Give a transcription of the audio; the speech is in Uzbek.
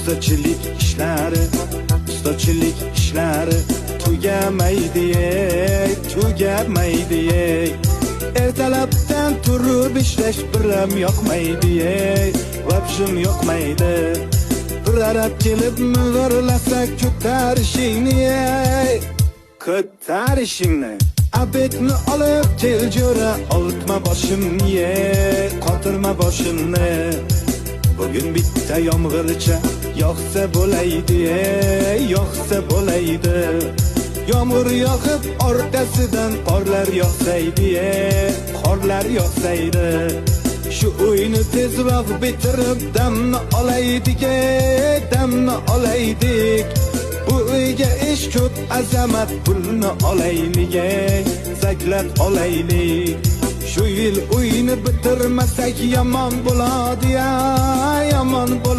Ustachilik ishlari, ustachilik ishlari tugamaydi, ey, tugamaydi, ey. Ertalabdan turib ishlash biram yoqmaydi, ey, vabshim yoqmaydi. Bir arab kelib mivirlasa ko'tarishingni, ey, ko'tarishingni. Обед ni olib kel jo'ra, ovutma boshimni, ey, qotirma boshimni. Bugun bitta yomg'ircha yog'sa bo'laydi, ey, yog'sa bo'laydi. Yomg'ir yog'ib orqasidan qorlar yog'saydi, ey, qorlar yog'saydi. Shu uyni tezroq bitirib damni olaydik, ey, damni olaydik. Bu uyga ish ko'p, azamat, pulni olaylik, ey, zaklat olaylik. Shu yil uyni bitirmasak yomon bo'ladi, ya, yomon bo'ladi.